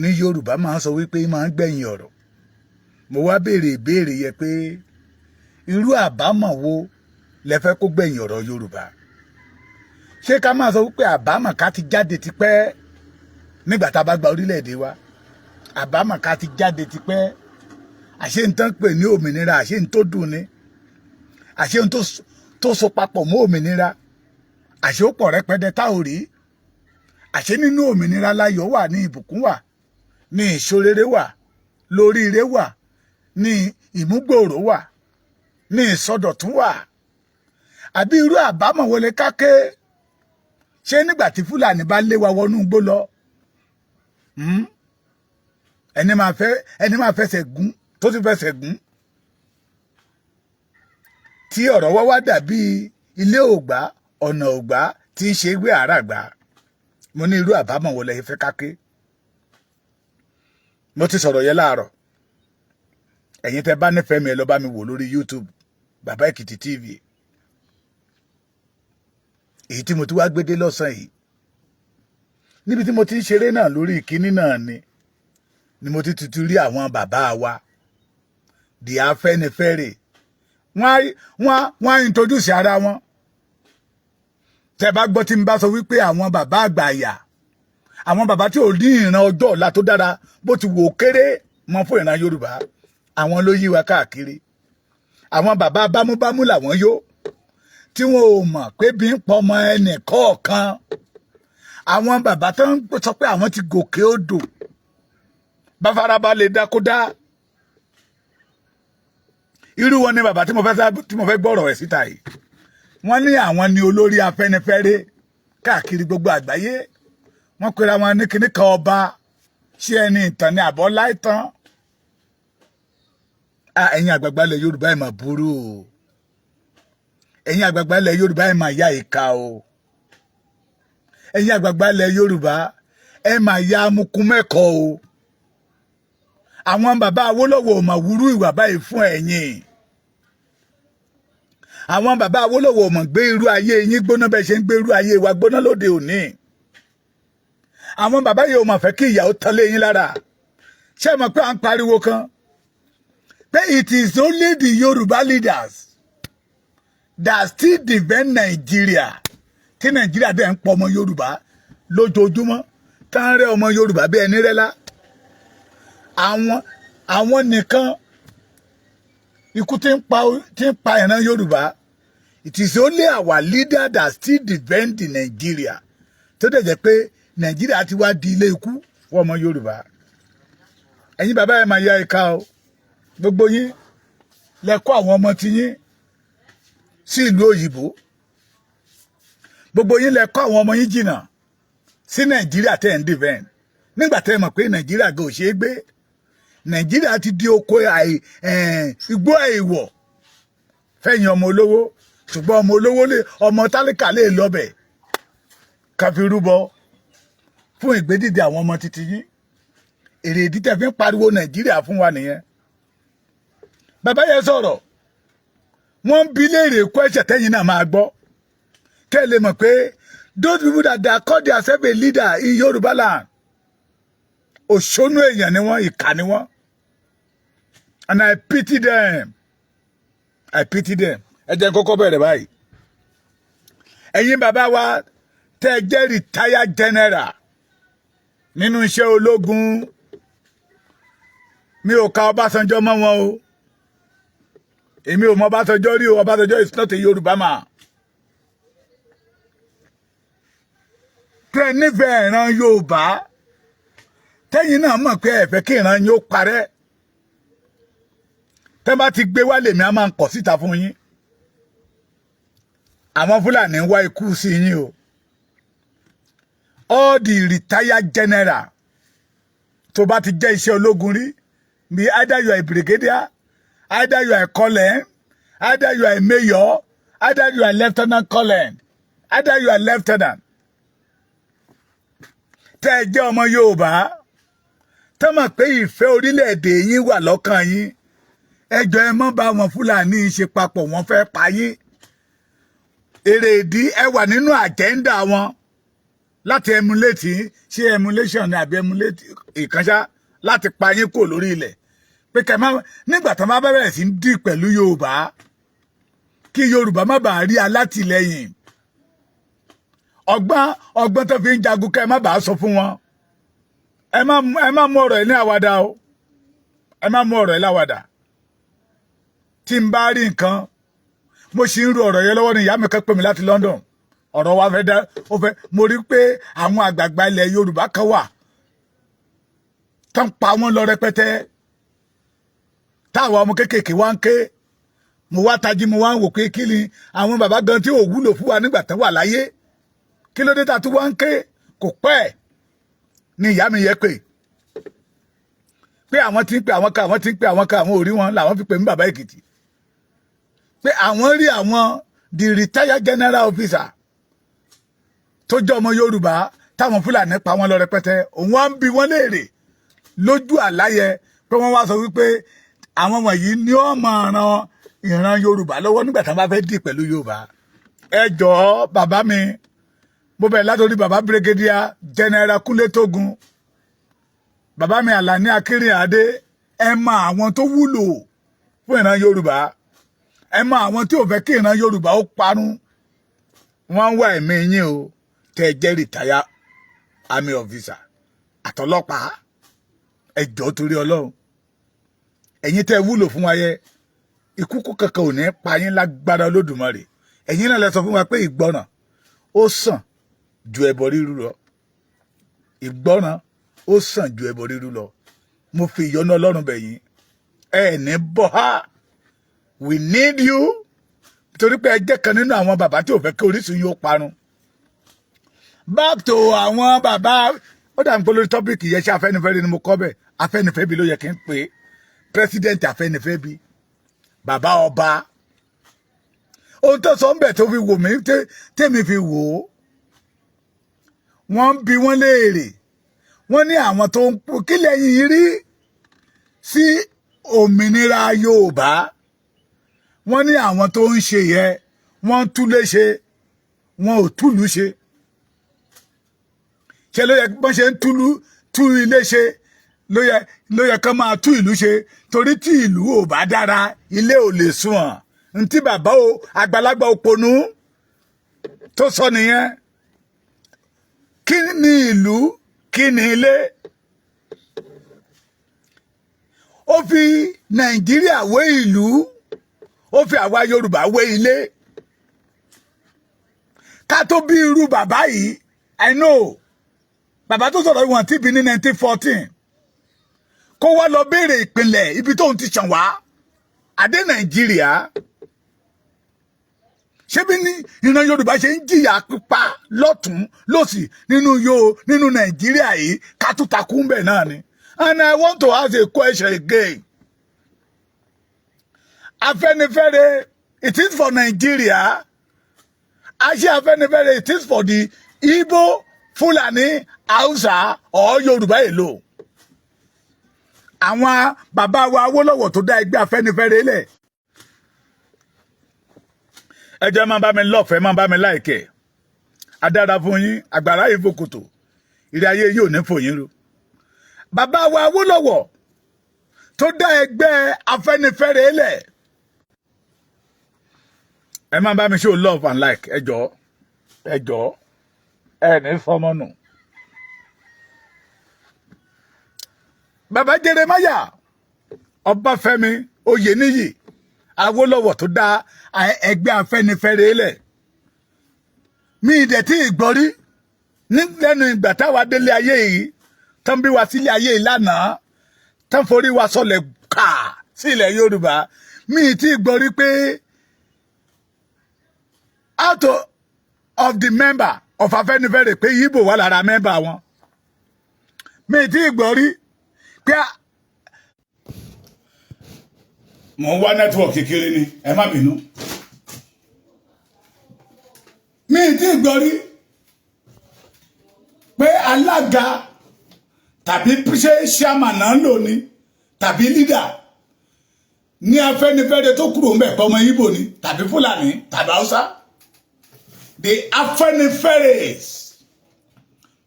Ní Yorùbá máa ń sọ wípé máa ń gbẹ̀yìn ọ̀rọ̀. Mo wá béèrè ìbéèrè yẹ pé irú àbámọ̀ wo lẹ fẹ́ kó gbẹ̀yìn ọ̀rọ̀ Yorùbá? Ṣé ká máa sọ wípé àbámọ̀ ká ti jáde tipẹ́ nígbà tá a bá gba orílẹ̀-èdè wa? Àbámọ̀ ká ti jáde tipẹ́. Àṣé ń tán pè ní òmìnira, àṣé ń tó dùn ni, àṣé ń tó so papọ̀ mọ́ òmìnira, àṣé ó pọ̀ rẹpẹtẹ tá ò rí. Àṣé nínú òmìnira láyọ̀ wà, ní ìbùkún wà, ní ìṣorere wà, lóríire wà, ní ìmúgbòòrò wà, ní ìsọdọ̀tún wà. Àbí irú àbámọ̀ wo lè káké? Ṣé nígbà tí Fúlàní bá lé wa wọnú igbó lọ, Ẹni máa fẹsẹ̀ gún tó ti fẹsẹ̀ gún, tí ọ̀rọ̀ wá wá dàbí ilé ògbà, ọ̀nà ògbà tí ń ṣe ewé àràgbà. Mo ní irú àbámọ̀ wo lẹ fẹ́ káké? Mo ti sọ̀rọ̀ yẹn láàárọ̀. Ẹ̀yin tẹ́ bá nífẹ̀ẹ́ mi, ẹ lọ bá mi wò lórí YouTube, Bàbá Èkìtì TV. Èyí tí mo ti wá gbédé lọ́sàn-án yìí, níbi tí mo ti ń ṣeré náà lórí ìkíní náà ni mo ti tuntun rí àwọn bàbá wa, the Afẹ́nifẹ́re. Wọ́n á introduce ara wọn. Tẹ́ bá gbọ́ tí n bá sọ wípé àwọn bàbá àgbà àyà, àwọn bàbá tí ò ní ìran ọjọ́ ọ̀la tó dára bó ti wò ó kéré mọ́ fún ìran Yorùbá, àwọn ló yí wa káàkiri. Àwọn bàbá bámúbámú làwọn yó, tí wọn ò mọ̀ pé bí ń pọ̀ ọmọ ẹnì kọ̀ọ̀kan. Àwọn bàbá tó ń sọ pé àwọn ti gòkè odò, bá farabalẹ̀ dákúdá. Irú wọn ni bàbá tí mo fẹ́ gbọ́rọ̀ ẹ̀ síta yìí. Wọ́n ní àwọn ni olórí Afẹ́nifẹ́re káàkiri gbogbo àgbáyé. Wọ́n pera wọn ní kíní kan ọba. Ṣé ẹni ìtàn ni àbọ̀ láìtàn? Ẹ̀yin àgbààgbà ilẹ̀ Yorùbá, ẹ̀ mà burú o. Ẹ̀yin àgbààgbà ilẹ̀ Yorùbá, ẹ̀ mà ya ìka o. Ẹ̀yin àgbààgbà ilẹ̀ Yorùbá, ẹ̀ mà ya amukun mẹ́kọ̀ọ́ o. Àwọn bàbá Awólọ́wọ̀ ò mà wúrú ìwà báyìí fún ẹ̀yin. Àwọn bàbá Awólọ́wọ̀ ò mọ̀ gbé irú ayé yín gbóná bẹ́ẹ̀ ṣe ń gbé irú ayé wa gbóná lóde òní. Àwọn bàbá yìí ò mà fẹ́ kí ìyàwó tán lé yín lára. Ṣé ẹ mọ̀ pé à ń pariwo kan pé it is only the Yorùbá leaders that still defend Nigeria, tí Nàìjíríà dẹ̀ ń pọ̀ ọmọ Yorùbá lójoojúmọ́, tá ń rẹ́ ọmọ Yorùbá bí ẹni rẹ́lá? Àwọn nìkan ikú tí ń pa ìran Yorùbá. It is only our leader that still defend the Nigeria, tó dẹ̀ jẹ́ pé Nàìjíríà ti wá di ilé ikú fún ọmọ Yorùbá. Ẹ̀yin bàbá, ẹ̀ máa ya ìka o. Gbogbo yín lẹ kó àwọn ọmọ tiyín sí ìlú òyìnbó. Gbogbo yín lẹ kó àwọn ọmọ yín jìnnà sí Nàìjíríà tẹ́ ẹ̀ ń defend, nígbà tẹ́ ẹ mọ̀ pé Nàìjíríà gan ò ṣeé gbé. Nàìjíríà ti di oko igbó àìwọ̀ fẹ̀yìn ọmọ olówó, ṣùgbọ́n ọmọ olówó lè, ọmọ tálíkà lè lọ́bẹ̀ ká fi rúbọ fún ìgbédìde àwọn ọmọ títí yín. Èrè ìdí tẹ́ fi ń pariwo Nàìjíríà fún wa nìyẹn. Bàbá yẹn sọ̀rọ̀, wọ́n ń bi léèrè question tẹ́yìn náà máa gbọ́, kẹ́ ẹ lè mọ̀ pé those people that they call themselves a leader in Yorùbá land, òṣónú èèyàn ni wọ́n, ìkà ni wọ́n, and I pity them, I pity them. Ẹ jẹ́ n kọ́kọ́ bẹ̀rẹ̀ báyìí. Ẹ̀yin bàbá wa tẹ́ ẹ jẹ́ retired general nínú iṣẹ́ ológun, mi ò ka Ọbásanjọ́ mọ́ wọn o. Èmi ò mọ Ọbásanjọ́ rí o. Ọbásanjọ́ is not a Yorùbá man. Tẹ́ ẹ nífẹ̀ẹ́ ìran Yorùbá, tẹ́yìn náà mọ̀ pé ẹ fẹ́ kí ìran yín ó parẹ́, tẹ́ bá ti gbé wá, lèmi á máa ń kọ̀ síta fún yín. Àwọn Fúlàní ń wá ikú sí yín o. All the retired general tó bá ti jẹ́ iṣẹ́ ológun rí bí, either you are a brigadier, either you are a colonel, either you are a major, either you are a lieutenant colonel, either you are lieutenant, tẹ́ ẹ jẹ́ ọmọ Yorùbá, tẹ́ mọ̀ pé ìfẹ́ orílẹ̀-èdè yín wà lọ́kàn yín, ẹ jọ̀ọ́, ẹ mọ́ bá wọn Fúlàní ṣe papọ̀. Wọ́n fẹ́ pa yín. Èrè ìdí, ẹ wà nínú agenda wọn. Láti emulate, ṣé emulation ni àbí emulate ìkànṣá láti pa yín kò lórí ilẹ̀, pé kẹ́ má nígbà tó bá bẹ̀rẹ̀ sí ń dì pẹ̀lú Yorùbá, kí Yorùbá má bàa rí alátìlẹyìn. Ọgbọ́n ọgbọ́n tó fi ń jagun, kẹ́ má bàa sọ fún wọn. Ẹ má mú ọ̀rọ̀ yìí ní àwàdà o, ẹ má mú ọ̀rọ̀ yìí láwàdà. Tí n bá rí nǹkan, mo sì ń ru ọ̀rọ̀ yẹn lọ́wọ́ ní ìyá mi kan pè mí láti London. Ọ̀rọ̀ wa fẹ́ dá ó fẹ́. Mo rí pé àwọn àgbààgbà ilẹ̀ Yorùbá kan wà tán pa wọ́n lọ rẹpẹtẹ, táwọn ọmọ kéékèèké wá ń ké. Mo wá tají, mo wá ń wò pé kí ni àwọn bàbá gan tí ò wúlò fún wa nígbà tán wà láyé, kí ló dé tá a tún wá ń ké? Kò pẹ́ ní ìyá mi yẹ pé pé àwọn tí ń pè àwọn kan, àwọn tí ń pè àwọn kan, àwọn ò rí wọn, làwọn fi pè mí, bàbá Èkìtì, pé àwọn rí àwọn the retired general officer tó jẹ́ ọmọ Yorùbá táwọn Fúlàní pa wọn lọ rẹpẹtẹ. Òun wá ń bi wọ́n léèrè lójú àláyẹ pé wọ́n wá sọ wípé àwọn wọ̀nyí ni ó máa ran ìran Yorùbá lọ́wọ́ nígbà tí wọ́n bá fẹ́ dì pẹ̀lú Yorùbá. Ẹ jọ̀ọ́, bàbá mi, mo bẹ̀rẹ̀ látòrí bàbá Brigadier General Kúnlé Tógun, bàbá mi Àlàní Akínrìnàdé. Ẹ mọ àwọn tó wúlò fún ìran Yorùbá, ẹ mọ àwọn tí ò fẹ́ kí ìran Yorùbá ó parun. Wọ́n ń wá ẹ̀mí yín o, tẹ́ ẹ jẹ́ retired army officer àtọlọ́pàá. Ẹ jọ̀ọ́, torí Ọlọ́run, ẹ̀yin tẹ́ wúlò fún wa yẹ, ikú kú kankan ò ní pa yín lágbára Olódùmarè. Ẹ̀yin náà lẹ sọ fún wa pé ìgbọràn ó sàn ju ẹbọ rírú lọ, ìgbọràn ó sàn ju ẹbọ rírú lọ. Mo fi ìyọ́nú Ọlọ́run bẹ̀ yín, ẹ ní bọ́ ha. We need you, torí pé ẹ jẹ́ kan nínú àwọn bàbá tí ò fẹ́ kí orísun yóò parun. Back to àwọn bàbá, ó dà ń pẹ́ lórí topic yẹn. Ṣe Afẹ́nifẹ́re ni mo kọ́ bẹ́ẹ̀? Afẹ́nifẹ́re bí ló yẹ kí n pè é, president Afẹ́nifẹ́re bí, bàbá ọba. Ohun tó sọ ń bẹ̀ tó fi wò mí, tèmi fi wò ó, wọ́n ń bi wọ́n léèrè, wọ́n ní àwọn tó ń kí lẹ́yìn rí sí òmìnira Yorùbá. Wọ́n ní àwọn tó ń ṣe yẹ, wọ́n ń túlé ṣe, wọn ò túlù ṣe. Ṣe ló yẹ bọ́n ṣe ń túlù tú ilé ṣe, ló yẹ kán máa tú ìlú ṣe, torí tí ìlú ò bá dára, ilé ò lè sunwọ̀n. Ntí bàbá o àgbàlagbà òpònú tó sọ nìyẹn. Kí ni ìlú? Kí ni ilé? Ó fi Nàìjíríà wé ìlú, ó fi àwa Yorùbá wé ilé. Ká tó bí irú bàbá yìí, I know bàbá tó sọ̀rọ̀ ìwọ̀n tí bí ní 1914, kó wá lọ béèrè ìpìlẹ̀ ibi tóun ti ṣàn wá adé Nàìjíríà. Ṣé bí ní ìran Yorùbá ṣe ń jìyà pípa lọ́tún lọ́sì nínú yóò nínú Nàìjíríà yìí, ká tún takú ń bẹ̀ náà ni. And I want to ask a question again. Afẹ́nifẹ́re, it is for Nigeria? Àṣẹ Afẹ́nifẹ́re, it is for the Igbo, Fulani, Hausa or Yorùbá èlò? Àwọn bàbá wa Awólọ́wọ̀ tó dá ẹgbẹ́ Afẹ́nifẹ́re lẹ̀, ẹ jẹ́ máa bá mi lọ́fẹ̀ẹ́, máa bá mi láìkẹ́. Adára fún yín, àgbàrá yìí fòkòtò ìrì ayé yìí ò ní fò yín ru. Bàbá wa Awólọ́wọ̀ tó dá ẹgbẹ́ Afẹ́nifẹ́re lẹ̀, ẹ máa bá mi show love and like. Ẹ jọ̀ọ́, ẹ jọ̀ọ́, ẹ ní fọmọ nù. Bàbá Jeremiah Ọbáfẹ́mi Oyèníyì Awólọ́wọ̀ tó dá ẹgbẹ́ Afẹ́nifẹ́re lẹ̀, mi ìdẹ̀ tí ì gbọ́ rí lẹ́nu ìgbà táwa délé ayé yìí, tán bí wa sílé ayé yìí lánàá, tán forí wa sọlẹ̀ ká sí ilẹ̀ Yorùbá, mi ì tí ì gbọ́ rí pé out of the member of Afẹ́nifẹ́re pé Ìgbò wà lára member wọn. Mi ì tí ì gbọ́ rí pé mò ń wá network kékeré ni, ẹ má bínú. Mi ì tí ì gbọ́ rí pé alága tàbí ṣé chairman náà ń lò ní tàbí leader ní Afẹ́nifẹ́re tó kúrò ń bẹ̀ pé ọmọ Ìgbò ni tàbí Fúlàní tàbí Haúsá. The Afẹ́nifẹ́re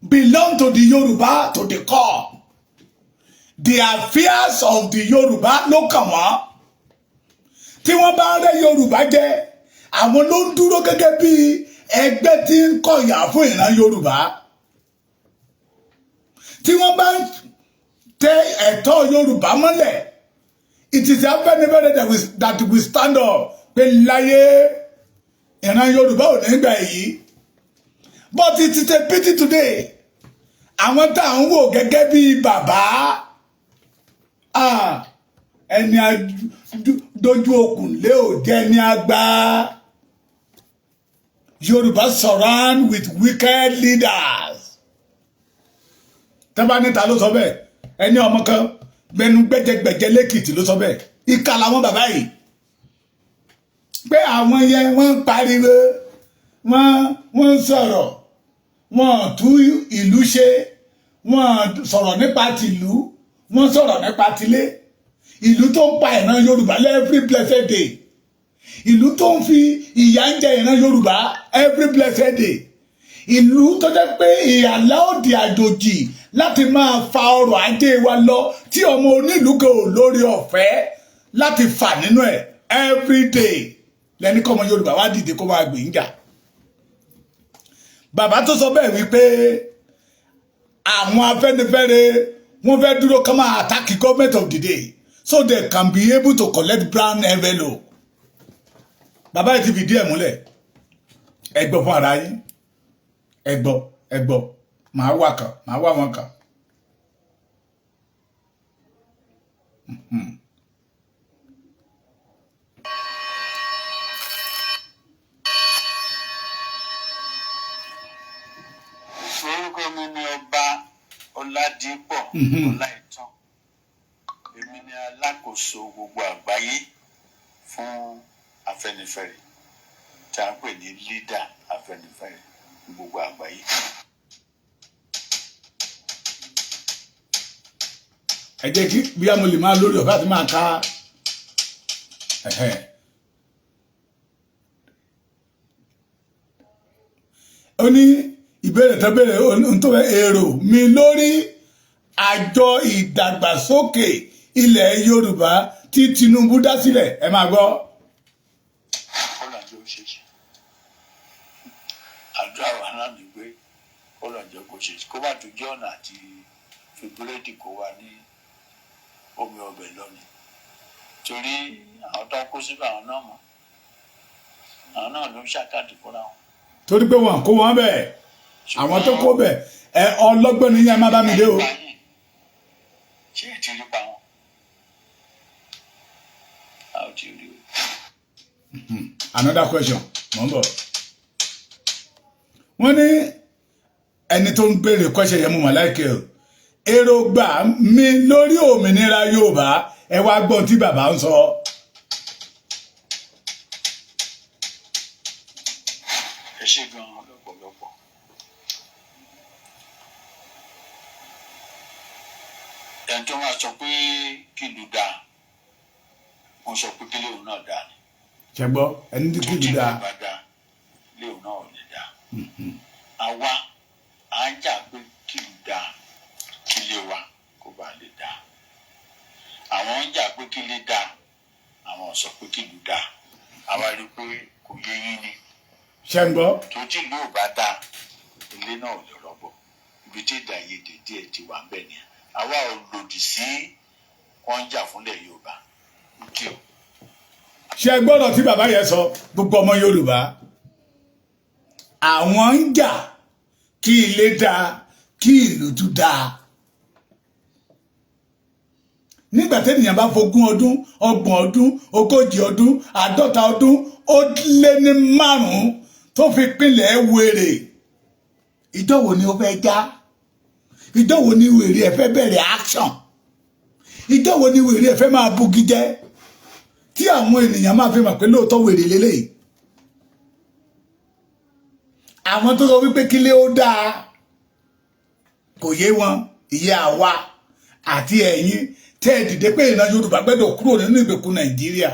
Belong to the Yorùbá to the core. The affairs of the Yorùbá ló kàn wọ́n. Tí wọ́n bá rẹ́ Yorùbá jẹ, àwọn ló ń dúró gẹ́gẹ́ bí ẹgbẹ́ tí ń kọ̀yà fún ìran Yorùbá. Tí wọ́n bá ń tẹ ẹ̀tọ́ Yorùbá mọ́lẹ̀, it is Afẹ́nifẹ́re that will stand up pé láyé, ìran Yorùbá ò ní gbà èyí. But it is a pity today, àwọn tá à ń wò gẹ́gẹ́ bí bàbá, ẹni dojú okùn lé ò jẹ́ ní àgbà. Yorùbá surround with wicked leaders. Tẹ́bá níta ló sọ bẹ́ẹ̀, ẹni ọmọ kan gbẹnu gbẹ́jẹgbẹ̀jẹ lẹ́kìtì ló sọ bẹ́ẹ̀. Ìkà làwọn bàbá yìí, pé àwọn yẹn wọ́n ń pariwo, wọ́n ń sọ̀rọ̀, wọ́n tú ìlú ṣe, wọ́n sọ̀rọ̀ nípa tìlú, wọ́n sọ̀rọ̀ nípa tilé. Ìlú tó ń pa ìran Yorùbá every blessed day, ìlú tó ń fi ìyà ń jẹ ìran Yorùbá every blessed day, ìlú tó jẹ́ pé ìyàlá òdì àjòjì láti máa fa ọrọ̀ ajé wa lọ, tí ọmọ onílùú kan ò lórí ọ̀fẹ́ láti fà nínú ẹ̀ every day, lẹ́ni kọ́ ọmọ Yorùbá wá dìde kó máa gbè ń jà. Bàbá tó sọ bẹ́ẹ̀ wípé àwọn Afẹ́nifẹ́re wọ́n fẹ́ dúró kọ́ máa attack government of the day so they can be able to collect brown envelope, bàbá yìí ti fìdí ẹ̀ múlẹ̀. Ẹ gbọ́ fún ara yín, ẹ gbọ́, ẹ gbọ́. Màá wà kàn, màá wà wọn kàn. Orúkọ mi ni Ọba Ọládìpọ̀ Ọláìtàn. Èmi ni alákòóso gbogbo àgbáyé fún Afẹ́nifẹ́re, tí a ń pè ní leader Afẹ́nifẹ́re ní gbogbo àgbáyé. Ẹ jẹ́ kí bí mo lè máa lórí ọ̀fẹ́ àti máa ka ẹ̀hẹ́. Ó ní ìbéèrè tó béèrè ohun tó fẹ́ èrò mi lórí àjọ ìdàgbàsókè ilẹ̀ Yorùbá tí Tinubu dá sílẹ̀, ẹ máa gbọ́. Kọ́lọ̀ jẹ́ ó ṣe ṣe. Àdúrà wa náà ni pé kọ́lọ̀ jẹ́ kó ṣe, kó má tún jẹ́ ọ̀nà àti fi búrẹ́dì kó wa ní omi ọbẹ̀ lọ́ni, torí àwọn tó ń kó síbẹ̀, àwọn náà mọ̀, àwọn náà ló ń ṣàkàtì fúnra wọn. Torí pé wọn kó wọn bẹ́ẹ̀, àwọn tó kó bẹ́ẹ̀, ẹ ọlọ́gbọ́n ni yẹn, má bá mi dé o. Ṣé ẹ ti rí pa wọn? A ò tí ì rí o. Another question, mò ń bọ̀. Wọ́n ní ẹni tó ń béèrè question yẹn, mú mọ̀ láìkẹ́ o. Èròǹgbà mi lórí òmìnira Yorùbá, ẹ wá gbọ́n tí bàbá ń sọ. Ẹ ṣe gan-an lọ́pọ̀lọpọ̀. Ẹni tó máa sọ pé kí ìlú dáa, wọ́n sọ pé kí léwu náà dáa ni. Ṣe gbọ́, ẹni tí kì í tí dáa. ìlú bá dáa, léwu náà ò lè dáa. Àwa à ń jà pé kí ìlú dáa, kí ilé wa kó bàa lè dáa. Àwọn ń jà pé kí ilé dáa, àwọn ò sọ pé kí ìlú dáa. Àwa rí i pé kò yé yín ni. Ṣe ń gbọ́. Tó tí ìlú ò bá dáa, ilé náà ò lè rọgbọ. Ibi tí èdè àìyedè díẹ̀ ti wà ń bẹ̀ ni. Àwa ò lòdì sí wọ́n ń jà fúnlẹ̀ Yorùbá kí o. Ṣe gbọ́dọ̀ tí bàbá yẹn sọ, gbogbo ọmọ Yorùbá, àwọn ń jà kí ilé dáa, kí ìlú tún dáa. Nígbà tẹ́nìyàn bá fogún ọdún, 30 ọdún, 40 ọdún, 50 ọdún ó lé ní márùn-ún tó fi pinlẹ̀ wèrè, ìjọ wo ni ó fẹ́ já? Ìjọ wo ni wèrè ẹ fẹ́ bẹ̀rẹ̀ action? Ìjọ wo ni wèrè ẹ fẹ́ máa bugi jẹ́ tí àwọn ènìyàn máa fi mọ̀ pé lóòótọ́ wèrè lélẹ́yìí? Àwọn tó sọ wípé kílé ó dáa kò yé wọn. Ìyá àwa àti ẹ̀yin tẹ́ ẹ dìde pé ìran Yorùbá gbẹ́dọ̀ kúrò nínú ìgbèkùn Nàìjíríà.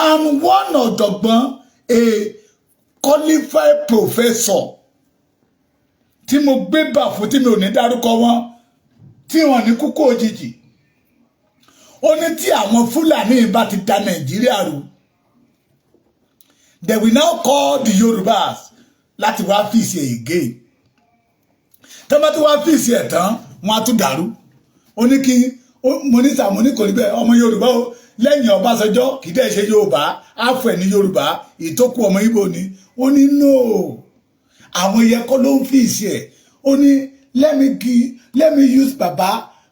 I'm one ọ̀jọ̀gbọ́n, a qualified professor. Tí mo gbé bà fún, tí mi ò ní dárúkọ wọn, tí wọn ní kúkú òjijì, ó ní tí àwọn Fúlàní bá ti da Nàìjíríà rú, they will now call the Yorùbás láti wá fix ẹ̀ again. Tó bá ti wá fix ẹ̀ tán, wọ́n á tún dàrú. Ó ní kí mo ní sàmú ní kò rí bẹ́ẹ̀. Ọmọ Yorùbá o lẹ́yìn Ọbásanjọ́, kì í dẹ̀ ṣe Yorùbá áfẹ̀ ní Yorùbá, ìtókù ọmọ Ìgbò ni. Ó ní no, àwọn yẹ kọ́ ló ń fix ẹ̀. Ó ní let me use Baba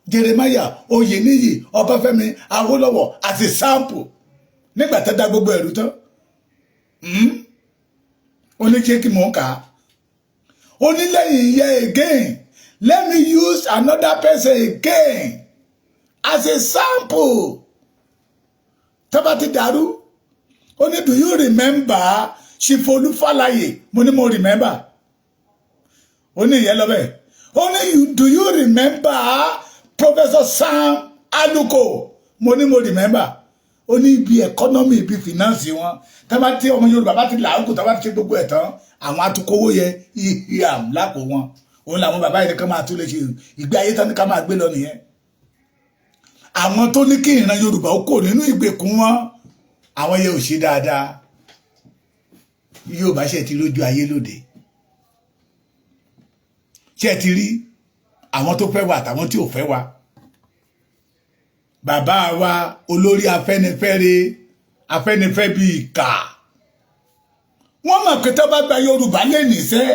Jeremiah Oyeniyi Ọbáfẹ́mi Awólọ́wọ̀ as a sample. Nígbà tó dá gbogbo ẹ̀rú tán, Ó ní ṣé kí mò ń kà á. Ó ní lẹ́yìn yẹ again, let me use another person again as a sample. Tó bá ti dàrú, ó ní, "Do you remember Chief Olú Fálaè?" Mo ní mo remember. Ó ní ìyẹn lọ bẹ́ẹ̀. Ó ní, "Do you remember Professor Sam Aluko?" Mo ní mo remember. Ó ní ibi economy, ibi finance wọn, tá bá tí ọmọ Yorùbá bá ti làágùn, tá bá ti ṣe gbogbo ẹ̀ tán, àwọn atukọ̀wó yẹ ìhàm lápò wọn. Òun làwọn bàbá yìí kan máa tún lè ṣe ìgbé ayé tán ní ká máa gbé lọ nìyẹn. Àwọn tó ní kí ìran Yorùbá ó kò nínú ìgbèkùn wọn, àwọn yẹn ò ṣe dáadáa. Yorùbá ṣe ti rójú ayé lóde, ṣe ti rí àwọn tó fẹ́ wa àtàwọn tí ò fẹ́ wa. Bàbá wa olórí Afẹ́nifẹ́re, Afẹ́nifẹ́ bíi ìkà, wọ́n mọ̀ pé tó bá gba Yorùbá lè níṣẹ́,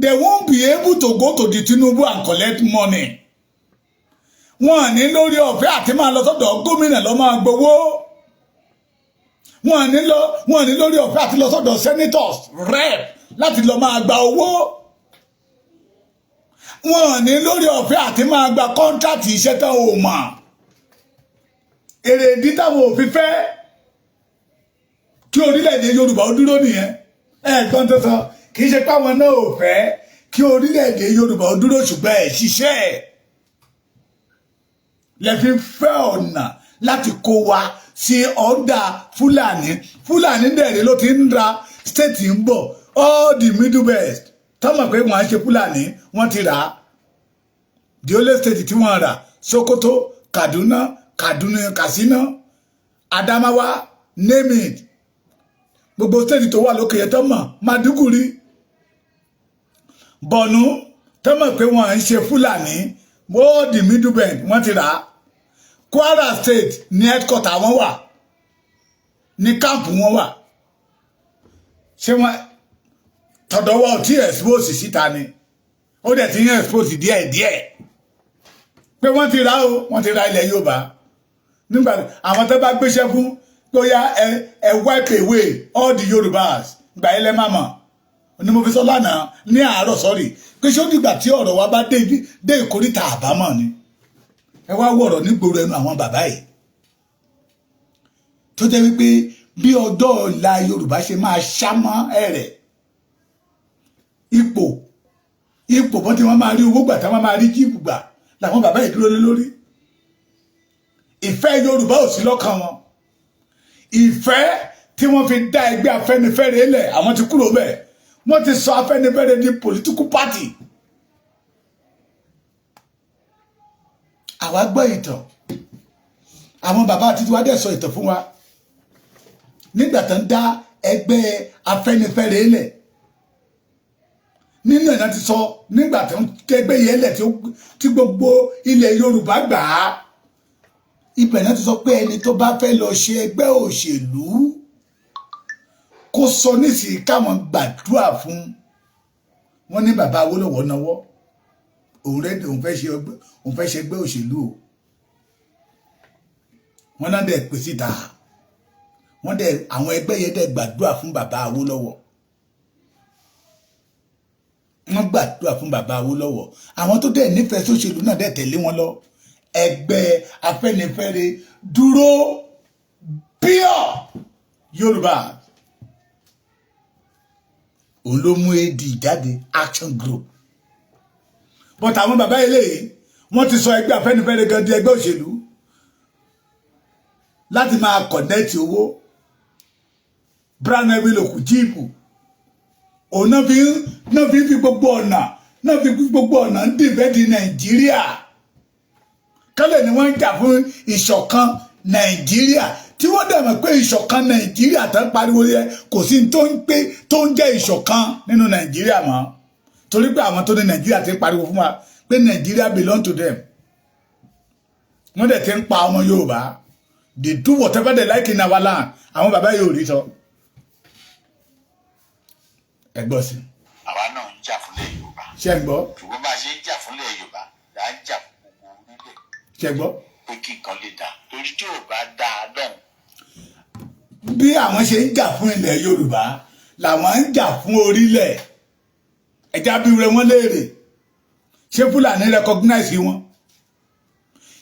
they won't be able to go to the Tinubu and collect money. Wọ́n ní lórí ọ̀fẹ́ àti máa lọ sọ́dọ̀ gómìnà lọ máa gbowó. Wọ́n ní lọ, wọ́n ní lórí ọ̀fẹ́ àti lọ sọ́dọ̀ senators, rep láti lọ máa gba owó. Wọ́n ní lórí ọ̀fẹ́ àti máa gba contract iṣẹ́ tán ò mọ̀. Èrè ìdí táwọn òfin fẹ́ kí orílẹ̀-èdè Yorùbá ó dúró nìyẹn. Ẹ̀gbọ́n tó sọ, kì í ṣe pé àwọn náà ò fẹ́ kí orílẹ̀-èdè Yorùbá ó dúró, ṣùgbọ́n ẹ̀ ṣiṣẹ́ ẹ̀ lẹ́fi fẹ́ ọ̀nà láti kó wa sí ọ̀dà Fúlàní. Fúlàní dẹ̀rẹ̀ ló ti ń ra state ń bọ̀, all the Middle Belt tọ́mọ̀ pé wọ́n á ṣe Fúlàní, wọ́n ti rà á. The only state tí wọ́n rà, Sokoto, Kaduna, Katsina, Adamawa, name it, gbogbo state tó wà lókè yẹn tọ́mọ̀, Maiduguri, Borno, tọ́mọ̀ pé wọ́n ń ṣe Fúlàní, all the Middle Belt wọ́n ti rà á. Kwara State ní headquarter wọn wà, ní camp wọn wà. Ṣé wọn tọ̀dọ̀wọ́ tí expose síta ni? Ó dẹ̀ ti ń expose díẹ̀ díẹ̀ pé wọ́n ti rà ó, wọ́n ti ra ilẹ̀ Yorùbá. Nígbà àwọn tó bá gbéṣẹ́ fún tó yá, ẹ wipe away all the Yorùbás gbà ẹ lẹ́ má mọ̀ ni mo fi sọ lánàá ní àárọ̀ sọ́rí pé ṣé ó dìgbà tí ọ̀rọ̀ wa bá dé ìkóríta àbámọ̀ ni? Ẹ wá wọ̀rọ̀ nígboro ẹnu àwọn bàbá yìí tó jẹ́ wípé bí ọjọ́ ọ̀la Yorùbá ṣe máa ṣá mọ́ ẹ̀rẹ̀ ipò bọ́n tí wọ́n máa rí owó gbà, tí wọ́n máa rí jíìpù gbà, làwọn bàbá yìí dúró lé lórí. Ìfẹ́ Yorùbá ò sí lọ́kàn wọn. Ìfẹ́ tí wọ́n fi dá ẹgbẹ́ Afẹ́nifẹ́re lẹ̀, àwọn ti kúrò bẹ́ẹ̀. Wọ́n ti sọ Afẹ́nifẹ́re di political party. Àwa gbọ́ ìtàn àwọn bàbá àti tiwa dẹ̀ sọ ìtàn fún wa nígbà tó ń dá ẹgbẹ́ Afẹ́nifẹ́re lẹ̀. Nínú ẹ̀ náà ti sọ nígbà tó ń tẹ́gbẹ́ yẹn lẹ̀ tí gbogbo ilẹ̀ Yorùbá gbà á, ibẹ̀ náà ti sọ pé ẹni tó bá fẹ́ lọ ṣe ẹgbẹ́ òṣèlú, kó sọ nísìnyí káwọn gbàdúrà fún wọn. Ní bàbá Awólọ́wọ̀ náwó òun rẹ, òun fẹ́ ṣe ẹgbẹ́ òṣèlú o. Wọn náà dẹ̀ pè síta, wọ́n dẹ̀ àwọn ẹgbẹ́ yẹn dẹ̀ gbàdúrà fún bàbá Awólọ́wọ̀. Wọ́n gbàdúrà fún bàbá Awólọ́wọ̀. Àwọn tó dẹ̀ nífẹ̀ẹ́ sóṣèlú náà dẹ̀ tẹ̀lé wọn lọ. Ẹgbẹ́ Afẹ́nifẹ́re dúró pure Yorùbá, òun ló mú AD jáde, Action Group. But àwọn bàbá eléyìí, wọ́n ti sọ ẹgbẹ́ Afẹ́nifẹ́re gan di ẹgbẹ́ òṣèlú láti máa collect owó, brown envelope, jíìpù. Òun náà fi ń fi gbogbo ọ̀nà Náà fi gbogbo ọ̀nà ń defend Nàìjíríà kálẹ̀ ni wọ́n ń jà fún ìṣọ̀kan Nàìjíríà, tí wọ́n dẹ̀ mọ̀ pé ìṣọ̀kan Nàìjíríà tó ń pariwo yẹ, kò sí tó ń pé tó ń jẹ́ ìṣọ̀kan nínú Nàìjíríà mọ́, torí pé àwọn tó ní Nàìjíríà ti ń pariwo fún wa pé Nàìjíríà belong to them. Wọ́n dẹ̀ ti ń pa ọmọ Yorùbá. They do whatever they like in our land. Àwọn bàbá yóò rí sọ. Ẹ gbọ́ sí. Àwa náà ń jà fúnlẹ̀ Yorùbá. Ṣé ń gbọ́? Ṣùgbọ́n bá a ṣe ń jà fúnlẹ̀ Yorùbá là ń jà fún gbogbo orílẹ̀. Ṣé ń gbọ́? Pé kí nǹkan lè dáa, torí tí ò bá dáa lọ́hùn. Bí àwọn ṣe ń jà fún ilẹ̀ Yorùbá làwọn ń jà fún orílẹ̀. Ẹja bí rẹ wọ́n léèrè, ṣé Fúlàní recognize wọn?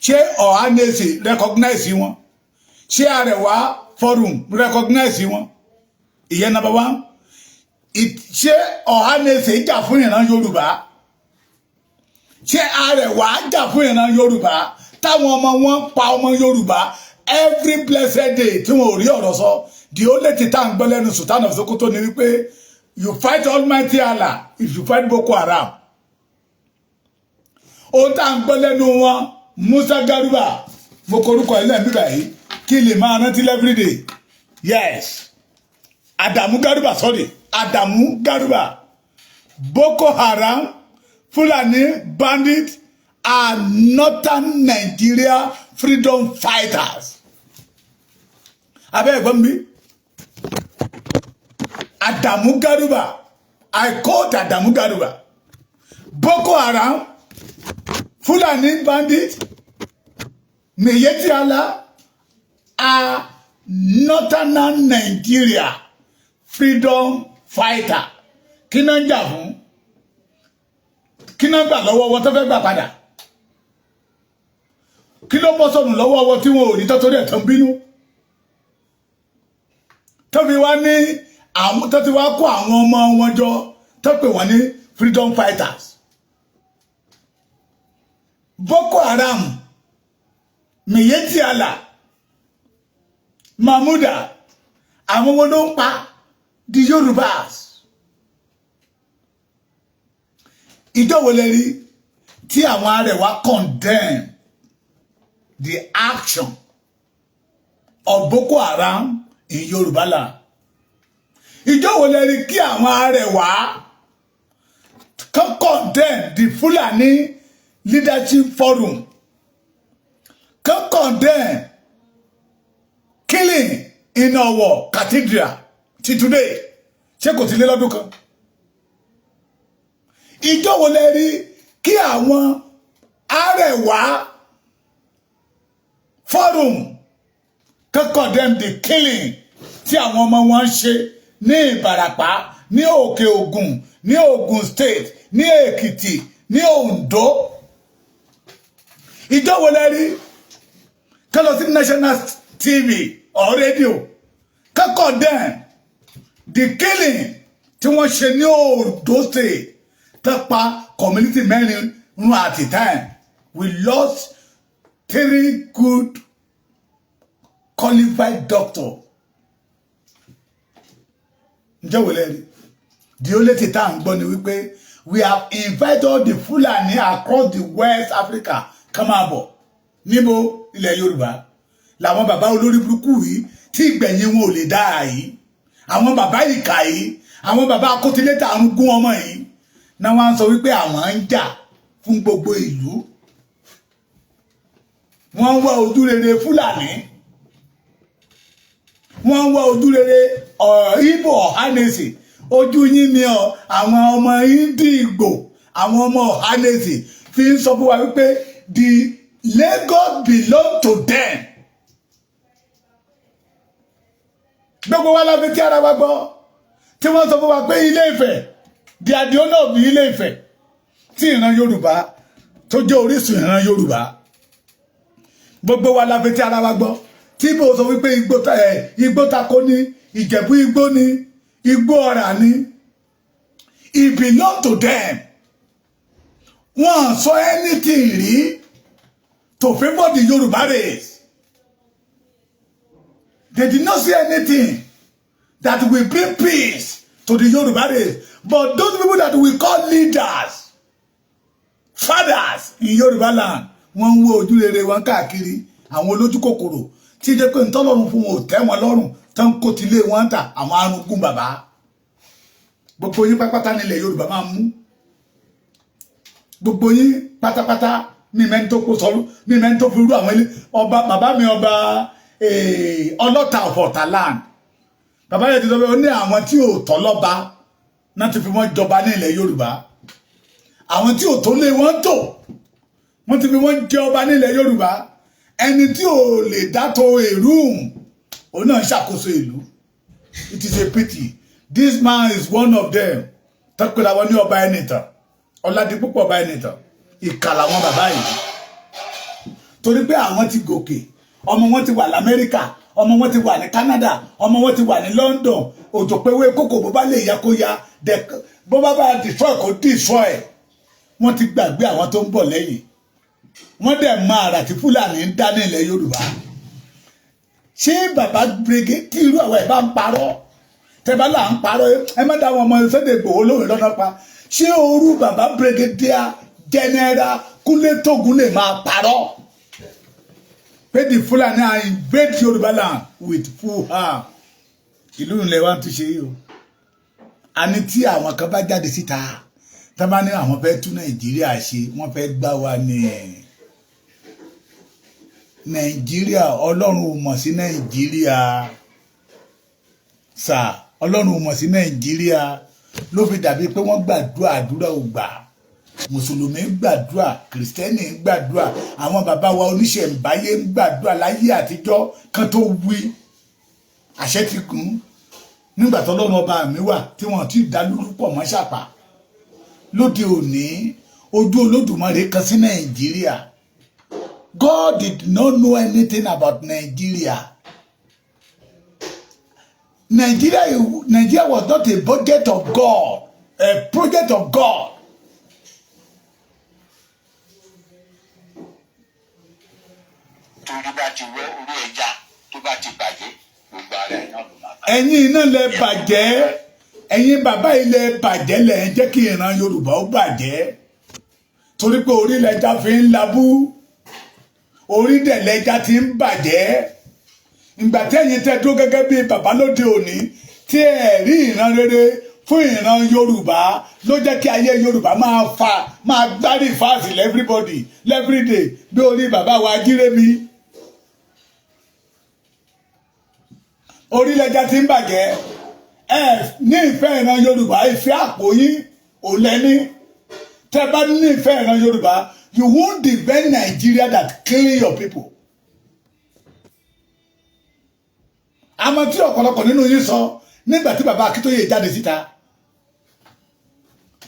Ṣé Ohanaeze recognize wọn? Ṣé Arewa Forum recognize wọn? Ìyẹn number one. Ṣé Ohanaeze jà fún ìran Yorùbá? Ṣé Arewa jà fún ìran Yorùbá, táwọn ọmọ wọn pa ọmọ Yorùbá every blessed day, tí wọn ò rí ọ̀rọ̀ sọ? The only thing tá à ń gbọ́ lẹ́nu Sultan of Sokoto ni wípé you fight Almighty Allah if you fight Boko Haram. Ohun tá à ń gbọ́ lẹ́nu wọn, Musa Garuba, mo korúkọ ilé mi báyìí kí lè máa rántí everyday. Yes, Adamu Garuba, sorry, Adamu Garuba. Boko Haram, Fulani bandits are northern Nigeria freedom fighters. Abẹ́ ẹ̀gbọ́n mi, Adamu Garuba, I quote Adamu Garuba: Boko Haram, Fulani bandits, Miyetti Allah are northern Nigeria freedom fighter. Kí náà ń jà fún? Kí náà gbà lọ́wọ́ wọn tó fẹ́ gbà padà? Kí ló bọ́ sọnù lọ́wọ́ wọn tí wọn ò rí tọ́tọ́rí ẹ̀ tó ń bínú, tó fi wá ní àwọn tó ti wá kó àwọn ọmọ wọn jọ, tó pè wọ́n ní freedom fighters? Boko Haram, Miyetti Allah, Mahmuda, àwọn wo ló ń pa? The Yorubas. Ìjọ wo lè rí tí àwọn Arẹwà condemn the action of Boko Haram in Yorùbá land? Ìjọ wo lè rí kí àwọn Arẹwà kan condemn the Fulani Leadership Forum, kan condemn killing in Owo Cathedral ti today? Ṣé kò ti lé lọ́dún kan? Ìjọ wo lẹ rí kí àwọn Arẹwà Forum kan condemn the killing tí àwọn ọmọ wọn ń ṣe ní Ìbàràpá, ní Òkè Ògùn, ní Ògùn State, ní Èkìtì, ní Oǹdó? Ìjọ wo lẹ rí kí lọ sí national TV or radio kan condemn the killing tí wọ́n ṣe ní Oǹdó State, tó pa community mẹ́rin run at a time? We lost three good qualified doctor. Ǹjẹ́ wò lẹ́rí? The only thing tá à ń gbọ́ ni wípé we have invited all the Fulani across the West Africa, come máa bọ̀ níbo ilẹ̀ Yorùbá. Làwọn bàbá olórí burúkú yìí, tí ìgbẹ̀yìn wọn ò lè dáa yìí, àwọn bàbá ìkà yìí, àwọn bàbá akótilétà ń gún ọmọ yìí náà, wọ́n á sọ wípé àwọn ń jà fún gbogbo ìlú. Wọ́n ń wá ojú rere Fúlàní, wọ́n ń wá ojú rere Ìgbò Ohanaeze. Ojú yín ni ọ àwọn ọmọ Ìgbò, àwọn ọmọ Ohanaeze fi ń sọ fún wa wípé the Lagos belong to them. Gbogbo wa la fi tí ara wa gbọ́ tí wọ́n sọ fún wa pé Ilé Ifẹ̀, the owner of Ilé Ifẹ̀, tí ìran Yorùbá tó jẹ́ orísun ìran Yorùbá. Gbogbo wa la fi tí ara wa gbọ́ tí mo sọ wípé igbó tako ní Ìjẹ̀bú, igbó ní igbó ọ̀rà ní, it belong to them. Wọ́n sọ anything rí to favour the Yorùbá race. They did not say anything that will bring peace to the Yoruba race. But those people that we call leaders, Fathers in Yorùbá land, wọ́n ń wo ojú rere wọn káàkiri. Àwọn olójú kòkòrò tí jẹ́ pé ntọ́lọ́run fún wọn ò tẹ́ wọn lọ́rùn tán, kó tilé wọn ń tà. Àwọn arúgbó bàbá, gbogbo yín pátápátá nílẹ̀ Yorùbá máa mú gbogbo yín pátápátá. Mi mẹ́ni tó kó sọrú, mi mẹ́ni tó fi rú àwọn ilé ọba. Bàbá mi, ọba Ọlọ́ta of Ọ̀tà land, bàbá yẹn ti sọ pé ó ní àwọn tí ò tọ́ lọ́ba náà ti fi wọ́n jọba ní ilẹ̀ Yorùbá. Àwọn tí ò tó lé wọn tó, wọ́n ti fi wọ́n jẹ ọba ní ilẹ̀ Yorùbá. Ẹni tí ò lè dátò èrú, òun náà ń ṣàkóso ìlú. It is a pity. This man is one of them. Tọ́pẹ́lá wọn ní ọba Ẹnìtàn Ọládipúpọ̀, ọba Ẹnìtàn. Ìkà làwọn bàbá yìí, torí pé àwọn ti gòkè. Ọmọ wọn ti wà lamẹ́ríkà, ọmọ wọn ti wà ní Canada, ọmọ wọn ti wà ní London. Òjò péwé kókò, bó bá lè ya kó ya, bó bá bá destroy kó destroy. Wọ́n ti gbàgbé àwọn tó ń bọ̀ lẹ́yìn. Wọ́n dẹ̀ mọ àrà tí Fúlàní ń dá ní ilẹ̀ Yorùbá. Ṣé bàbá brege tí irú àwọn ẹ̀ bá ń parọ́, tẹ́bá là ń parọ́, ẹ má dá àwọn ọmọ Sunday Igboho lóhùn lọ́nà pa. Ṣé orú bàbá Brigadier General Kúnlé Tógun lè máa parọ́ pé the Fulani are invade Yorùbá land with full arm? Ìlú ilẹ̀ wa tún ṣe yìí o. Àní tí àwọn kan bá jáde síta, tá bá ní àwọn fẹ́ tún Nàìjíríà ṣe, wọ́n fẹ́ gbá wa ní Nàìjíríà. Ọlọ́run ò mọ̀ sí Nàìjíríà sà, Ọlọ́run ò mọ̀ sí Nàìjíríà. Ló fi dàbí pé wọ́n gbàdúrà, àdúrà ò gbà. Mùsùlùmí ń gbàdúrà, kìrìsìtẹ́nì ń gbàdúrà, àwọn bàbá wa oníṣẹ̀ǹbáyé ń gbàdúrà láyé àtijọ́ kan tó wí àṣẹ ti kún. Nígbà tó lọ́run ọba mi wà tí wọ́n ti dá lúrú pọ̀ mọ́ ṣàpà. Lóde òní, ojú Olódùmarè kan sí Nàìjíríà. God did not know anything about Nigeria. Nigeria was not a budget of God, a project of God. Torí bá ti wọ́ orí ẹja, tó bá ti bàjẹ́, gbogbo ara ẹ̀ náà ló máa bàjẹ́. Ẹ̀yin iná lẹ bàjẹ́, ẹ̀yin bàbá ilẹ̀ bàjẹ́, lẹ̀ ń jẹ́ kí ìran Yorùbá ó bàjẹ́, torí pé orí lẹja fi ń labú, orí dẹ̀ lẹja ti ń bàjẹ́. Ìgbà tí ẹ̀yin tẹ́ dúró gẹ́gẹ́ bí bàbá lóde òní, tí ẹ̀ rí ìran rere fún ìran Yorùbá, ló jẹ́ kí ayé Yorùbá máa fa máa gbárí fáàsì everybody everyday, bí orí bàbá wa Ajírébi. Orílẹ̀-èdè tí ń bàjẹ́. Ẹ ní ìfẹ́ ìran Yorùbá, ìfẹ́ àpò yín ò lẹ́ní. Tẹ́ bá ní ìfẹ́ ìran Yorùbá, you won't defend Nigeria that kill your people. Àmọ́ tí ọ̀pọ̀lọpọ̀ nínú yín sọ nígbà tí bàbá Akíntóyè jáde síta,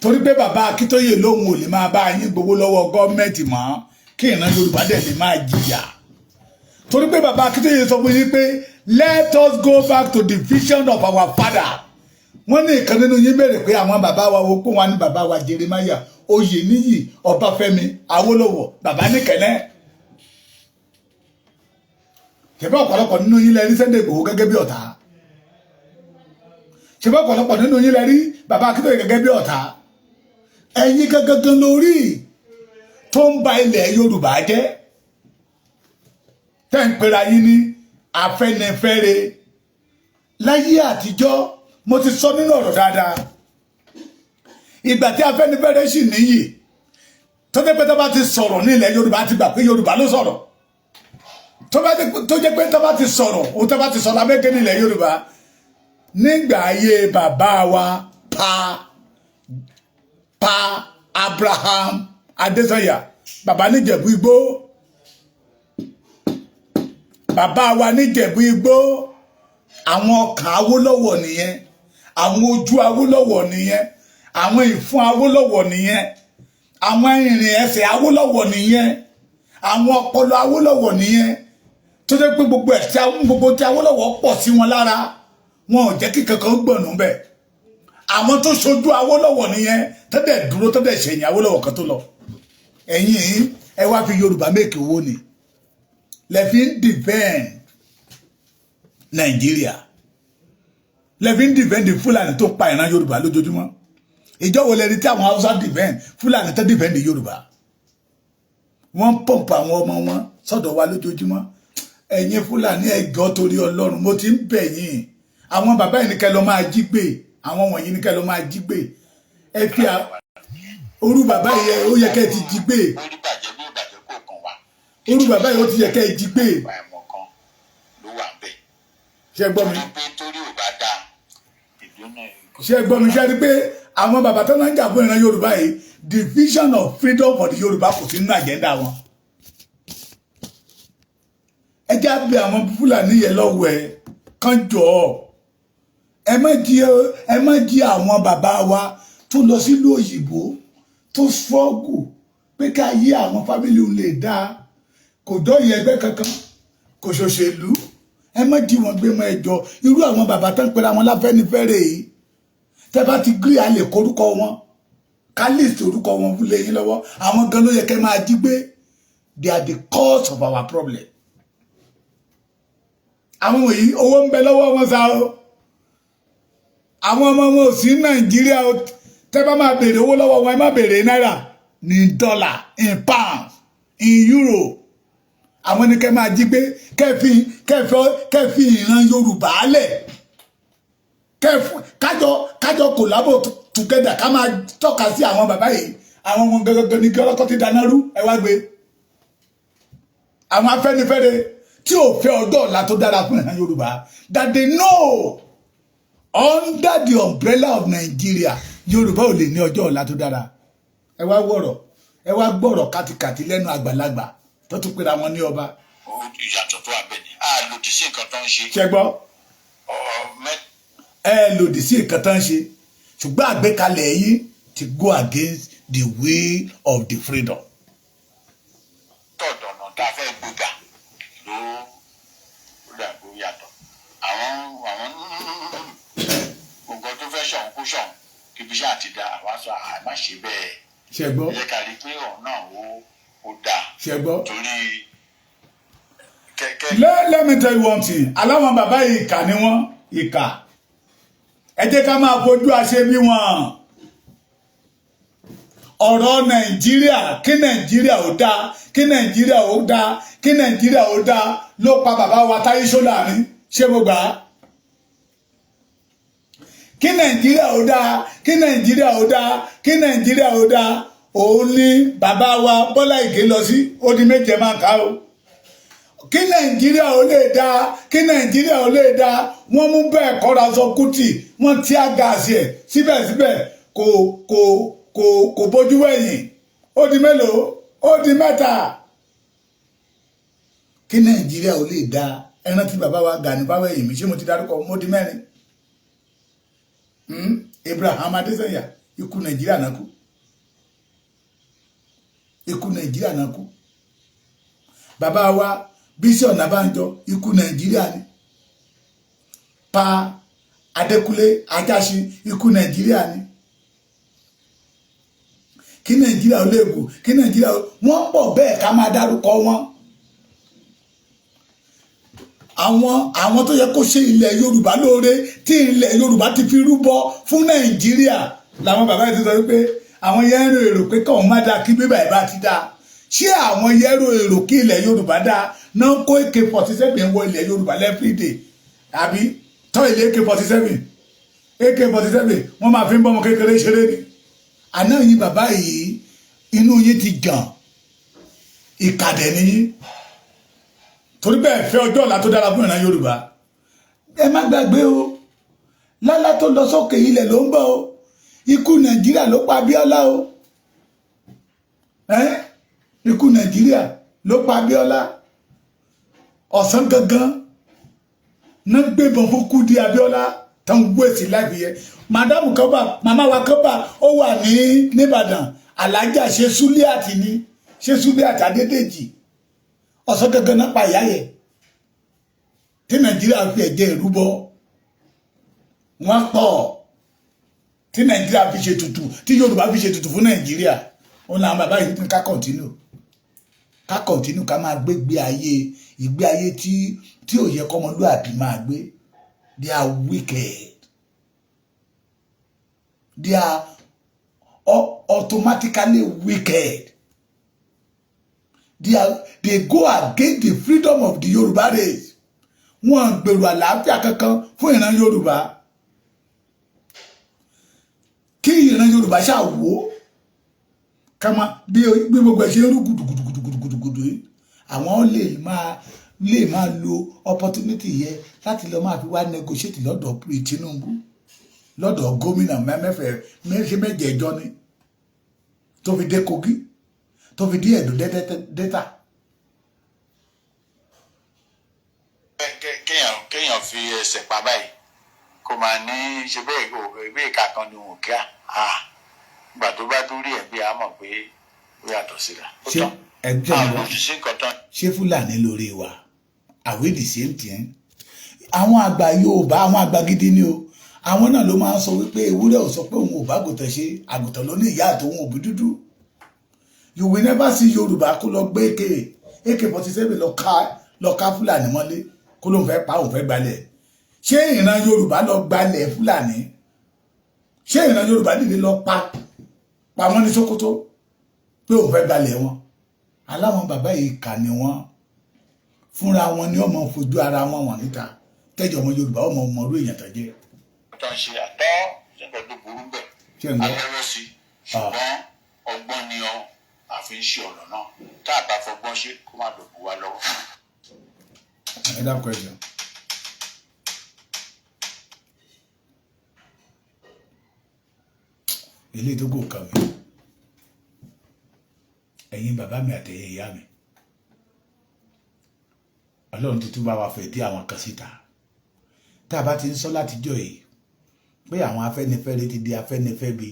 torí pé bàbá Akíntóyè lóhun ò lè máa bá yín gbowó lọ́wọ́ gọ́ọ̀mẹ̀ntì mọ́, kí ìran Yorùbá dẹ̀ lè máa jìyà, torí pé bàbá Akíntóyè sọ fún yín pé let us go back to the vision of our father. Wọ́n ní ìkan nínú yín béèrè pé àwọn bàbá wa wo kó wọn ní bàbá wa Jeremiah Oyèníyì Ọbáfẹ́mi Awólọ́wọ̀, bàbá Níkẹ̀lẹ́. Ṣebí ọ̀pọ̀lọpọ̀ nínú yín lẹ rí Sunday Igboho gẹ́gẹ́ bí ọ̀tá? Ṣebí ọ̀pọ̀lọpọ̀ nínú yín lẹ rí bàbá Akíntóyè gẹ́gẹ́ bí ọ̀tá? Ẹ̀yin gangan lórí tó ń ba ilẹ̀ Yorùbá jẹ́, tẹ́ ń pera yín ní Afẹ́nifẹ́re. Láyé àtijọ́, mo ti sọ nínú ọ̀rọ̀ dáadáa, ìgbà tí Afẹ́nifẹ́re sì níyì, tó jẹ́ pé tó bá ti sọ̀rọ̀ ní ilẹ̀ Yorùbá, ti gbà pé Yorùbá ló sọ̀rọ̀. Tó jẹ́ pé tó bá ti sọ̀rọ̀, òun tó bá ti sọ lábẹ́kẹ́ ní ilẹ̀ Yorùbá nígbà ayé bàbá wa pa Abraham Adesanya, bàbá níjẹ̀bú Igbó, bàbá wa níjẹ̀bú Igbó, àwọn ọkàn Awólọ́wọ̀ nìyẹn, àwọn ojú Awólọ́wọ̀ nìyẹn, àwọn ìfun Awólọ́wọ̀ nìyẹn, àwọn ìrìn ẹsẹ̀ Awólọ́wọ̀ nìyẹn, àwọn ọpọlọ Awólọ́wọ̀ nìyẹn, tó jẹ́ pé gbogbo ẹ̀ tí gbogbo tí Awólọ́wọ̀ pọ̀ sí wọn lára, wọn ò jẹ́ kí kankan gbọ̀nù bẹ́ẹ̀. Àwọn tó ṣojú Awólọ́wọ̀ nìyẹn, tó dẹ̀ dúró, tó dẹ̀ ṣẹ̀yìn Awólọ́wọ̀ kan tó lọ. Ẹ̀yin ẹ wá fi Yorùbá make owó ni lẹ fi ń defend Nàìjíríà, lẹ fi ń defend Fúlàní tó pa ìran Yorùbá lójoojúmọ́. Ìjọ wo lẹ rí tí àwọn Haúsá defend Fúlàní tó defend Yorùbá? Wọ́n ń pump àwọn ọmọ wọn sọ́dọ̀ wa lójoojúmọ́. Ẹ̀yin Fúlàní, ẹ jọ̀ọ́, torí Ọlọ́run, mo ti ń bẹ̀ yín. Àwọn bàbá yìí ní kẹ́ lọ máa jí gbé. Àwọn wọ̀nyí ní kẹ́ lọ máa jí gbé. Ẹ fi orú bàbá yìí, ó yẹ kẹ́ ẹ ti jí gbé. Lórí bàjẹ́ bí ó bàjẹ́, kò kàn wá. Orú bàbá yìí, ó ti yẹ kẹ́ ẹ jí gbé. Ìwà ẹ̀mọ̀ kan ló wà ń bẹ̀. Ṣé gbọ́ mi? Torí pé torí ò bá dáa, ìlú náà. Ṣé gbọ́ mi? Ṣe rí pé àwọn bàbá tó náà ń jà fún ìran Yorùbá yìí, the vision of freedom for the Yorùbá kò sí nínú agenda wọn. Ẹ já bí àwọn Fúlàní yẹn lọ́wọ́ ẹ kán jọ ọ́. Ẹ má jí àwọn bàbá wa tó lọ sílùú òyìnbó, tó struggle pé ká yí àwọn family òun lè dáa, kò dọ́yìn ẹgbẹ́ kankan, kò ṣòṣèlú. Ẹ má jí wọn gbé mọ́, ẹjọ́. Irú àwọn bàbá tó ń pera wọn láfẹ́nifẹ́re yìí, tẹ́ bá ti gírí, a lè korúkọ wọn, ká list orúkọ wọn fún lẹ́yìn lọ́wọ́. Àwọn gan ló yẹ kẹ́ máa jí gbé. They are the cause of our problem. Àwọn wọ̀nyí, owó ń bẹ lọ́wọ́ wọn sá o. Àwọn ọmọ wọn ò sí Nàìjíríà o. Tẹ́ bá máa béèrè owó lọ́wọ́ wọn, ẹ má béèrè náírà, ní dọ́là, in pounds, in euro. Àwọn ni kẹ́ máa jí gbé, kẹ́fi ìran Yorùbá lẹ̀, kájọ collabo together, ká máa tọ́ka sí àwọn bàbá yìí. Àwọn ọmọ gangan ní kí ọlọ́kọ́ ti dáná rú. Ẹ wá gbé àwọn Afẹ́nifẹ́re tí ò fẹ́ ọjọ́ ọ̀la tó dára fún ìran Yorùbá, that they know under the umbrella of Nigeria, Yorùbá ò lè ní ọjọ́ ọ̀la tó dára. Ẹ wá wọ̀rọ̀, ẹ wá gbọ́rọ̀ kàtìkàtì lẹ́nu àgbàlagbà tó tún pera wọn ní ọba. Ìyàtọ̀ tó wà bẹ́ẹ̀ ni, a lòdì sí nǹkan tó ń ṣe. Ṣẹ gbọ́? Ọ. Ẹ lòdì sí nǹkan tó ń ṣe, ṣùgbọ́n àgbékalẹ̀ yìí ti go against the will of the freedom. Tọ̀dọ̀nà tá a fẹ́ gbéga ló dàgbò yàtọ̀. Àwọn nǹkan tó fẹ́ ṣọ̀hún kó ṣọ̀hún, ibi iṣẹ́ àti dá àwa sọ àmá ṣe bẹ́ẹ̀. Ṣẹ gbọ́? Ẹ jẹ́ ká rí i pé ọ̀hún náà ó dáa. Ṣẹ gbọ́? Torí kẹ́kẹ́. Let me tell you one thing. Aláwọn bàbá yìí, ìkà ni wọ́n, ìkà. Ẹ jẹ́ ká máa fojú àṣebí wọn. Ọ̀rọ̀ Nàìjíríà, kí Nàìjíríà ó dáa, kí Nàìjíríà ó dáa, kí Nàìjíríà ó dáa ló pa bàbá wa Táyé Ṣóláàrin. Ṣé mo gbà á? Kí Nàìjíríà ó dáa, kí Nàìjíríà ó dáa, kí Nàìjíríà ó dáa, òun ní bàbá wa Bọ́lá Ìgè lọ sí. Ó di méje, máa kà ó. Kí Nàìjíríà ó lè dáa, kí Nàìjíríà ó lè dáa, wọ́n mú bẹ́ẹ̀ kọ́ra sọ Kútì, wọ́n tear gas ẹ̀, síbẹ̀síbẹ̀ kò bójú wẹ̀yìn. Ó di mélòó? Ó di mẹ́ta. Kí Nàìjíríà ó lè dáa, ẹran tí bàbá wa Gani Fáwẹ́hìnmí, ṣé mo ti dárúkọ? Mo di mẹ́rin. Abraham Adesanya, ikú Nàìjíríà náà kú, ikú Nàìjíríà náà kú. Bàbá wa Bísí Ọ̀nàbànjọ, ikú Nàìjíríà ni. Pa Adékúnlé Ajáṣin, ikú Nàìjíríà ni. Kí Nàìjíríà ó lè gùn, kí Nàìjíríà, wọ́n pọ̀ bẹ́ẹ̀ ká máa dárúkọ wọn. Àwọn tó yẹ kó ṣe ilẹ̀ Yorùbá lóore, tí ilẹ̀ Yorùbá ti fi rúbọ fún Nàìjíríà, làwọn bàbá yìí ti sọ wípé àwọn yẹn ń ro èrò pé káwọn má dáa, kí bíbá ẹ̀ bá ti dáa. Ṣé àwọn yẹn ro èrò kí ilẹ̀ Yorùbá dáa náà? Kó AK-47 wọ ilẹ̀ Yorùbá l'everyday, àbí tọ́ ilé AK-47, AK-47, wọ́n máa fi ń bọ́mọ kékeré ṣeré ni. Àná yín bàbá yìí, inú yín ti gàn, ìkàdẹ̀ nìyí, torí bẹ́ẹ̀ fẹ́ ọjọ́ ọ̀la tó dára fún ìran Yorùbá. Ẹ má gbàgbé o, lálá tó lọ sókè, ilẹ̀ ló ń bọ̀ o. Ikú Nàìjíríà ló pa Abíọ́lá o. Ikú Nàìjíríà ló pa Abíọ́lá. Ọ̀sán gangan náà gbébọn fún Kúdí Abíọ́lá tó ń gbé sí láìpẹ́ yẹ. Madam kan bá, màmá wa kan bá, ó wà ní nìbàdàn, alájà ṣe Súlíàtì ní, ṣe Súlíàtì Adédèjì. Ọ̀sán gangan náà pa ìyá yẹ, tí Nàìjíríà fi ẹ̀jẹ̀ ìrúbọ wọn pọ̀, tí Nàìjíríà fi ṣe tutù, tí Yorùbá fi ṣe tutù fún Nàìjíríà. Òun làwọn bàbá yìí ní ká continue, ká continue, ká máa gbé gbé ayé, ìgbé ayé tí ò yẹ kọ́mọlúàbí máa gbé. They are wicked. They are automatically wicked. They go against the freedom of the Yorùbá race. Wọn gbèrò àlàáfíà kankan fún ìran Yorùbá. Kí ìran Yorùbá ṣáà wò ó kama bí gbogbo ẹ ṣe ń rú gudugudugudugudugudu yìí, àwọn lè máa lo opportunity yẹ láti lọ máa fi wá negotiate lọ́dọ̀ Tinubu, lọ́dọ̀ gómìnà mẹ́fẹ̀ẹ́ mẹ́ṣẹ́ mẹ́jẹ̀ẹ̀jọ ni, tó fi dé Kogi, tó fi dé Ẹ̀dó, Delta. Kéèyàn fi ẹsẹ̀ pa báyìí, kó máa ní ṣe bẹ́ẹ̀, kó bí ìka kan ní òun kíá. Ìgbà tó bá dórí ẹ̀ bí a mọ̀ pé ó yàtọ̀ síra. Ó Ṣé tán. ẹgbẹ́ Àwọn wa òṣìṣẹ́ nǹkan tán. Ṣé Fúlàní lórí wa? Are we the same thing? Àwọn àgbà Yorùbá, àwọn àgbà gidi ni o. Àwọn náà ló máa ń sọ wípé ewúrẹ́ ò sọ pé òun ò bá àgùntàn ṣe, àgùntàn ló ní ìyá àtòun òbí dúdú. You will never see Yorùbá kó lọ gbé AK-47 lọ ká Fúlàní mọ́lé, kó lóun fẹ́ pa, òun fẹ́ gbalẹ̀. Ṣé ìran Yorùbá lọ gbalẹ̀ Fúlàní? Ṣé ìran Yorùbá dìde lọ pa wọ́n ní Sókótó pé òun fẹ́ gbalẹ̀ wọn? Aláwọn bàbá yìí kà ní wọn fúnra wọn ni ọmọ fojú ara wọn wọn níta tẹjọ ọmọ Yorùbá, ọmọ ọmọ orú èèyàn tó jẹ. Tó ń ṣe àtọ́ ṣe nǹkan tó burú bẹ́ẹ̀. Ṣé ń gbọ́? Alẹ́rọ̀ sí, ṣùgbọ́n ọgbọ́n ni ọ àfi ń ṣe ọ̀rọ̀ náà. Tá a bá fọgbọ́n ṣe, kó má dòbò wá lọ́wọ́. Ẹ dákun, ẹ jọ̀ọ́. Eléyìí tó kò kàn mí, ẹ̀yin bàbá mi àtẹ̀yìn ìyá mi, Ọlọ́run ti tún bá wa fẹ̀ dí àwọn kan síta tá a bá ti ń sọ látijọ́ yìí pé àwọn Afẹ́nifẹ́re ti di Afẹ́nifẹ́bi.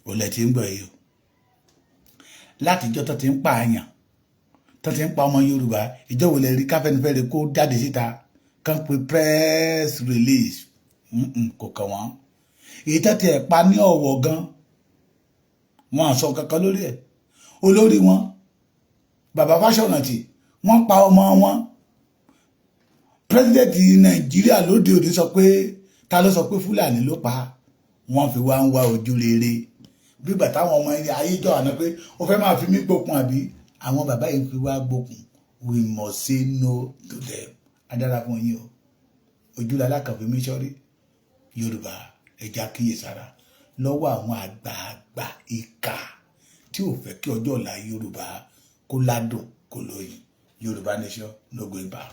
Òlẹ̀ tí ń gbọ́ yìí o, látijọ́ tó ti ń pààyàn, tó ti ń pa ọmọ Yorùbá, ìjọ wo lè rí káfẹ́nifẹ́re kó jáde síta kán pe press release? Kò kàn wọ́n. Èyí tó ti ẹ̀ pa ní Ọ̀wọ̀ gan, wọn à sọ kankan lórí ẹ̀. Olórí wọn, bàbá Fáṣọ̀rántì, wọ́n pa ọmọ wọn. President Nàìjíríà lóde òní sọ pé, ta ló sọ pé Fúlàní ló pa? Wọ́n fi wá ń wá ojú rere bígbà táwọn ọmọ ayéjọ àná pé ó fẹ́ máa fi mí gbókun, àbí àwọn bàbá yìí fi wá gbókun. We must say no to them. Adára fún yín o. Ojúlá kàn fi mí sọ́rí. Yorùbá, ẹja kíyèsára lọ́wọ́ àwọn àgbààgbà ìkà tí ò fẹ́ kí ọjọ́ ọ̀la Yorùbá kó ládùn, kó lóyin. Yorùbá nation, no going back.